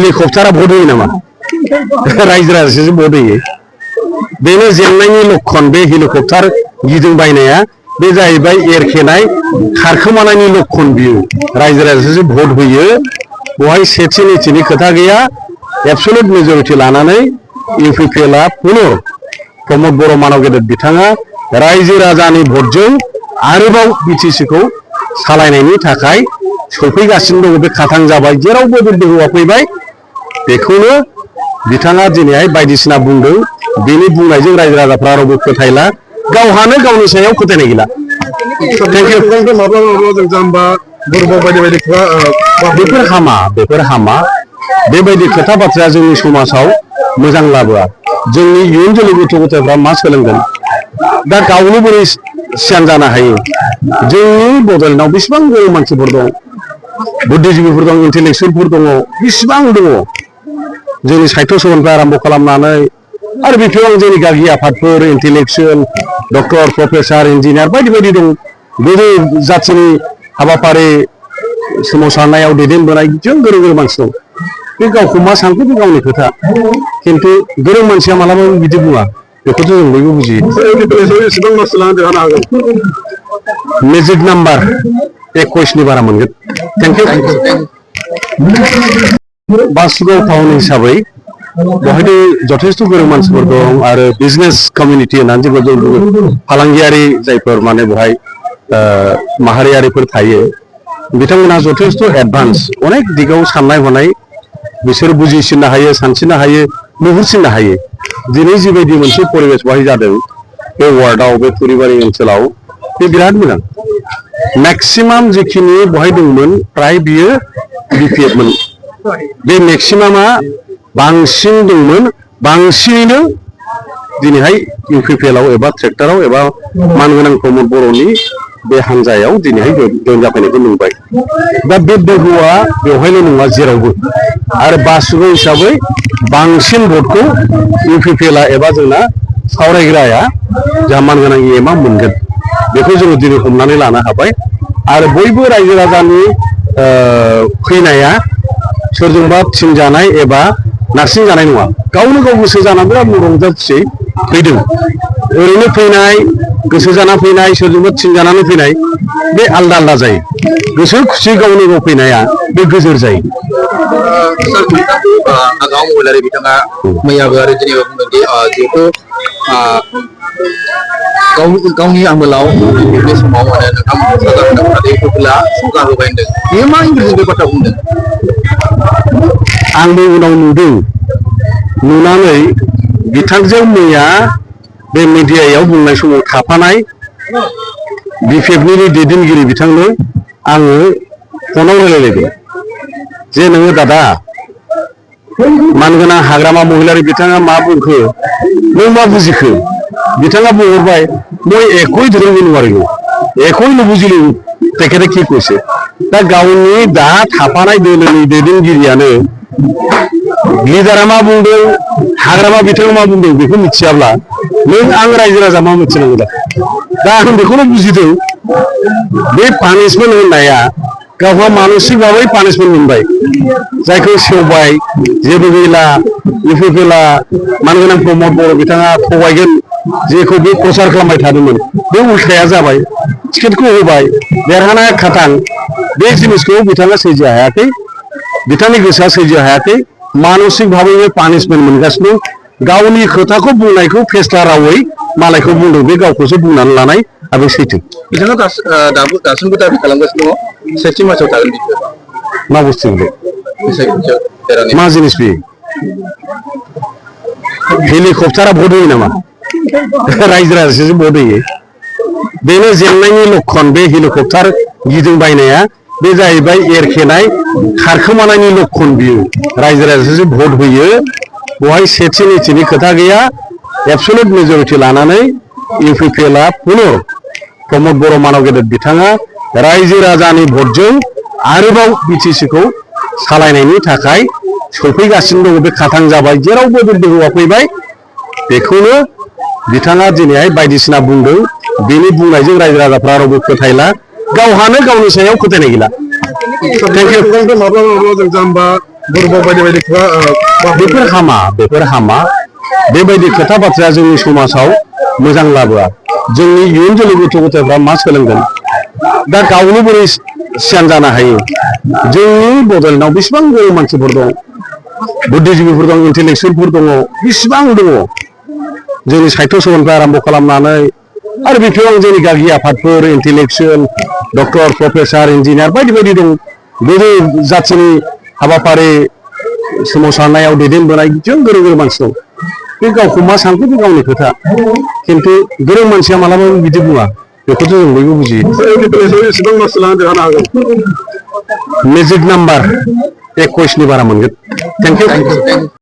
हेलिकप्टारा भट होयो नामा रायजो राजासो भट होयो बेनो जेंनायनि लक्षण बे हेलिकप्टार गिदिंबायनाया बे जाहैबाय एरखेनाय खारखोमानायनि लक्षण बियो रायजो राजासो भट होयो बेवहाय सेथि नैथिनि खोथा गैया एबसुलुट मेजरिटि लानानै इउपिपिएलआ पुनः प्रमद बर' मानव गेदेर बिथाङा रायजो राजानि भटजों आरोबाव बिटिसिखौ सालायनायनि थाखाय सफैगासिनो दङ बे खाथां जाबाय जेरावबो बे दोहौआ फैबाय बेखौनो बिथाङा दिनैहाय बायदिसिना बुंदों बेनि बुंनायजों रायजो राजाफ्रा रावबो फोथायला गावहानो गावनि सायाव फोथायनाय गैला बेफोर हामा बेबायदि खोथा बाथ्राया जोंनि समाजाव मोजां लाबोआ जोंनि इयुन जोलै गथ' गथायफ्रा मा सोलोंगोन दा गावनो बोरै सियान जानो हायो जोंनि बड'लेण्डआव बेसेबां गोरों मानसिफोर दं बुद्धिजीबीफोर दं इन्टेलेक्सुयेलफोर दङ बेसेबां दङ जोंनि साहित्य सभानिफ्राय आरम्भ खालामनानै आरो बेफोराव जोंनि गागि आफादफोर इन्टेलेक्सुयेल डक्टर प्रफेसार इन्जिनियार बायदि बायदि दं गोदो जाथिनि हाबाफारि सोमावसारनायाव दैदेनबोनाय जों गोरों गोरों मानसि दं बे गावखौ मा सानखो बे गावनि खोथा खिन्थु गोरों मानसिया मालाबाबो बिदि बुङा बेखौथ' जों बयबो बुजियो मेजिक नाम्बार 21नि बारा मोनगोन थेंक इउ बासुगाव टाउन हिसाबै बेवहायथ' जथेस्थ' गोरों मानसिफोर दं आरो बिजनेस कमिउनिटि होननानै जोङो जों फालांगियारि जायफोर माने बेवहाय माहारियारिफोर थायो बिथांमोनहा जथेस्थ' एडभान्स अनेक दिगाव साननाय हनाय बिसोर बुजिसिननो हायो सानसिननो हायो नुहुरसिननो हायो दिनै जिबायदि मोनसे परिबेस बाहाय जादों बे वार्डआव बे तुरिबारि ओनसोलाव बे बिराद मोजां मेक्सिमाम जिखिनि बहाय दंमोन प्राय बियो बिपिएफमोन बे मेक्सिमामा बांसिन दंमोन बांसिनैनो दिनैहाय इउपिपिएलआव एबा ट्रेक्टराव एबा मानगोनां प्रमद बर'नि बे हान्जायाव दिनैहाय जयन जाफैनायखौ नुबाय दा बे दोहौआ बेवहायल' नङा जेरावबो आरो बासुगाव हिसाबै बांसिन भटखौ इउपिपिएलआ एबा जोंना सावरायग्राया जोंहा मानगोनां इएमआ मोनगोन बेखौ जोङो दिनै हमनानै लानो हाबाय आरो बयबो रायजो राजानि फैनाया सोरजोंबा थिनजानाय एबा नारसिन जानाय नङा गावनो गाव गोसो जानानै बिराद रंजा खुसियै फैदों ओरैनो फैनाय गोसो जाना फैनाय सोरजोंबा थिनजानानै फैनाय बे आलदा आलदा जायो गोसो खुसियै गावनो गाव फैनाया बे गोजोर जायो आगाव महिलारि बिथाङा मैयाबो आरो दिनैबो बुंदोंदि जिहेथु गावनि आमोलाव बे समाव माने नोंथांमोनखौ साजा होदों इउपिपिएलआ सजा होबाय होनदों बेयो मा इंराजिजों बे बाथ्रा बुंदों आंबो उनाव नुदों नुनानै बिथांजों मैया बे मिडियायाव बुंनाय समाव थाफानाय बिपिएफनि दैदेनगिरि बिथांनो आङो फनाव रायलायलायदों जे नोङो दादा मानगोनां हाग्रामा महिलारि बिथाङा मा बुंखो नों मा बुजिखो बिथाङा बुंहरबाय मैं एकई धरंगी नुवारिगौ एकई नुबुजिलु तेखेते कि कइसे दा गावनि दा थाफानाय दोलोनि दैदेनगिरियानो लिडारा मा बुंदों हाग्रामा बिथाङा मा बुंदों बेखौ मिथियाब्ला नों आं रायजो राजा मा मिथिनांगौ दा आं बेखौनो बुजिदों बे पानिशमेन्ट होननाया गावहा मानसिक भाबै पानिशमेन्ट मोनबाय जायखौ सेवबाय जेबो गैला इउपिपिएलआ मानगोनां प्रमद बर' बिथाङा थगायगोन जेखौ बे प्रचार खालामबाय थादोंमोन बे उल्थाया जाबाय टिकेटखौ होबाय देरहानाया खाथां बे जिनिसखौ बिथाङा सैज्य हायाखै बिथांनि गोसोआ सैज्य हायाखै मानसिक भाबै पानिशमेन्ट मोनगासिनो गावनि खोथाखौ बुंनायखौ फेस्ला रावै मालायखौ बुंदों बे गावखौसो बुंनानै लानाय आरो सैथो बिथाङा दासिमबो दाबि खालामगासिनो दङ सेथि मार्चआव थागोन मा बुस्थु मा जिनिस बेयो हेलिकप्टारा भट होयो नामा रायजो राजासो भट होयो बेनो जेंनायनि लक्षण बे हेलिकप्टार गिदिंबायनाया बे जाहैबाय एरखेनाय खारखोमानायनि लक्षण बियो रायजो राजासो भट होयो बेवहाय सेथि नैथिनि खोथा गैया एबसुलुट मेजरिटि लानानै इउपिपिएलआ पुनः प्रमद बर' मानव गेदेर बिथाङा रायजो राजानि भटजों आरोबाव बिटिसिखौ सालायनायनि थाखाय सफैगासिनो दङ बे खाथां जाबाय जेरावबो बे दोहौआ फैबाय बेखौनो बिथाङा दिनैहाय बायदिसिना बुंदों बेनि बुंनायजों रायजो राजाफ्रा रावबो फोथायला गावहानो गावनि सायाव फोथायनाय गैला दुर्बल बायदि बायदि बेफोर हामा बेबायदि खोथा बाथ्राया जोंनि समाजाव मोजां लाबोआ जोंनि इयुन जोलै गथ' गथायफ्रा मा सोलोंगोन दा गावनो बोरै सियान जानो हायो जोंनि बड'लेण्डआव बेसेबां गोरों मानसिफोर दं बुद्धिजीबिफोर दं इन्टेलेक्सुयेलफोर दङ बेसेबां दङ जोंनि साहित्य सभानिफ्राय आरम्भ खालामनानै आरो बेफोराव जोंनि गागि आफादफोर इन्टेलेक्सुयेल डक्टर प्रफेसार इन्जिनियार बायदि बायदि दं गोदो जाथिनि हाबाफारि सोमावसारनायाव दैदेनबोनाय बिदिनो गोरों गोरों मानसि दं बे गावखौ मा सानखो बे गावनि खोथा खिन्थु गोरों मानसिया मालाबाबो बिदि बुङा बेखौथ' जों बयबो बुजियो मेजिक नाम्बार 21नि बारा मोनगोन थेंक इउ